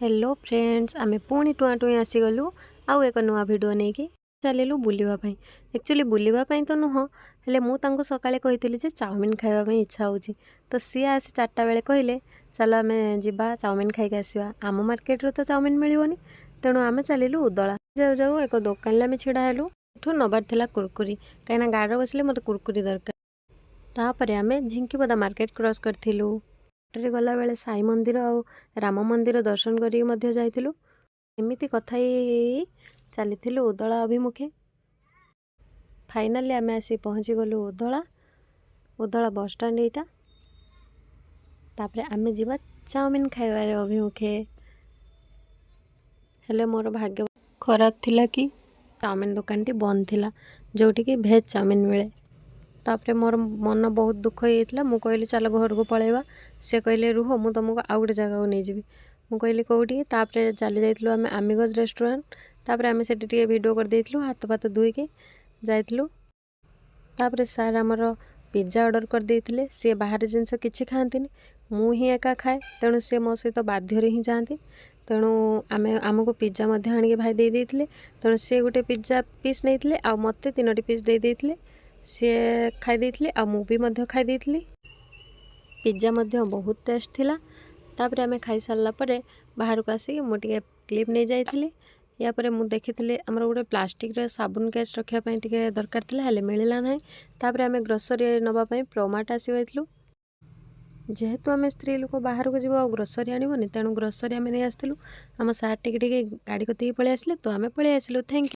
Hello friends, ଆମେ ପୁଣି ଟୁଆଁ ଟୁଇଁ ଆସିଗଲୁ ଆଉ ଏକ ନୂଆ ଭିଡ଼ିଓ ନେଇକି। ଚାଲିଲୁ ବୁଲିବା ପାଇଁ। ଆକ୍ଚୁଆଲି ବୁଲିବା ପାଇଁ ତ ନୁହଁ, ହେଲେ ମୁଁ ତାଙ୍କୁ ସକାଳେ କହିଥିଲି ଯେ ଚାଉମିନ ଖାଇବା ପାଇଁ ଇଚ୍ଛା ହେଉଛି। ତ ସିଏ ଆସି 4ଟା ବେଳେ କହିଲେ, ଚାଲ ଆମେ ଯିବା, ଚାଉମିନ ଖାଇକି ଆସିବା। ଆମ ମାର୍କେଟରୁ ତ ଚାଉମିନ ମିଳିବନି, ତେଣୁ ଆମେ ଚାଲିଲୁ ଉଦଳା। ଯାଉ ଯାଉ ଏକ ଦୋକାନରେ ଆମେ ଛିଡ଼ା ହେଲୁ। ଏଠୁ ନେବାର ଥିଲା କୁରକୁରି, କାହିଁକିନା ଗାଡ଼ିରେ ବସିଲେ ମୋତେ କୁରକୁରି ଦରକାର। ତାପରେ ଆମେ ଝିଙ୍କିପଦା ମାର୍କେଟ କ୍ରସ୍ କରିଥିଲୁ। ବାଟରେ ଗଲାବେଳେ ସାଇ ମନ୍ଦିର ଆଉ ରାମ ମନ୍ଦିର ଦର୍ଶନ କରିକି ମଧ୍ୟ ଯାଇଥିଲୁ। ଏମିତି କଥା ହେଇ ହେଇ ଚାଲିଥିଲୁ ଉଦଳା ଅଭିମୁଖେ। ଫାଇନାଲି ଆମେ ଆସି ପହଞ୍ଚିଗଲୁ ଉଦଳା। ଉଦଳା ବସଷ୍ଟାଣ୍ଡ ଏଇଟା। ତାପରେ ଆମେ ଯିବା ଚାଉମିନ ଖାଇବାରେ ଅଭିମୁଖେ। ହେଲେ ମୋର ଭାଗ୍ୟ ଖରାପ ଥିଲା କି ଚାଉମିନ ଦୋକାନଟି ବନ୍ଦ ଥିଲା, ଯେଉଁଠିକି ଭେଜ୍ ଚାଉମିନ ମିଳେ। ତାପରେ ମୋର ମନ ବହୁତ ଦୁଃଖ ହେଇଯାଇଥିଲା। ମୁଁ କହିଲି, ଚାଲ ଘରକୁ ପଳେଇବା। ସେ କହିଲେ, ରୁହ, ମୁଁ ତୁମକୁ ଆଉ ଗୋଟେ ଜାଗାକୁ ନେଇଯିବି। ମୁଁ କହିଲି, କେଉଁଠିକି? ତାପରେ ଚାଲି ଯାଇଥିଲୁ ଆମେ ଆମିଗୋଜ ରେଷ୍ଟୁରାଣ୍ଟ। ତାପରେ ଆମେ ସେଠି ଟିକେ ଭିଡ଼ିଓ କରିଦେଇଥିଲୁ, ହାତ ଫାତ ଧୋଇକି ଯାଇଥିଲୁ। ତାପରେ ସାର୍ ଆମର ପିଜ୍ଜା ଅର୍ଡ଼ର କରିଦେଇଥିଲେ। ସିଏ ବାହାରେ ଜିନିଷ କିଛି ଖାଆନ୍ତିନି, ମୁଁ ହିଁ ଏକା ଖାଏ। ତେଣୁ ସିଏ ମୋ ସହିତ ବାଧ୍ୟରେ ହିଁ ଯାଆନ୍ତି। ତେଣୁ ଆମେ ଆମକୁ ପିଜ୍ଜା ମଧ୍ୟ ଆଣିକି ଭାଇ ଦେଇ ଦେଇଥିଲେ। ତେଣୁ ସିଏ ଗୋଟେ ପିଜ୍ଜା ପିସ୍ ନେଇଥିଲେ ଆଉ ମୋତେ ତିନୋଟି ପିସ୍ ଦେଇ ଦେଇଥିଲେ। ସିଏ ଖାଇ ଦେଇଥିଲେ ଆଉ ମୁଁ ବି ମଧ୍ୟ ଖାଇ ଦେଇଥିଲି। ପିଜ୍ଜା ମଧ୍ୟ ବହୁତ ଟେଷ୍ଟ ଥିଲା। ତାପରେ ଆମେ ଖାଇସାରିଲା ପରେ ବାହାରକୁ ଆସିକି ମୁଁ ଟିକେ କ୍ଲିପ୍ ନେଇଯାଇଥିଲି। ୟା ପରେ ମୁଁ ଦେଖିଥିଲି ଆମର ଗୋଟେ ପ୍ଲାଷ୍ଟିକ୍ର ସାବୁନ କେସ୍ ରଖିବା ପାଇଁ ଟିକେ ଦରକାର ଥିଲା, ହେଲେ ମିଳିଲା ନାହିଁ। ତାପରେ ଆମେ ଗ୍ରୋସରୀ ନେବା ପାଇଁ ପ୍ରୋମାର୍ଟ ଆସି ଯାଇଥିଲୁ। ଯେହେତୁ ଆମେ ସ୍ତ୍ରୀ ଲୋକ, ବାହାରକୁ ଯିବୁ ଆଉ ଗ୍ରୋସରୀ ଆଣିବନି, ତେଣୁ ଗ୍ରୋସରୀ ଆମେ ନେଇ ଆସିଥିଲୁ। ଆମ ସାର୍ ଟିକେ ଟିକେ ଗାଡ଼ି କତିକି ପଳେଇ ଆସିଲେ, ତ ଆମେ ପଳେଇ ଆସିଲୁ। Thank you.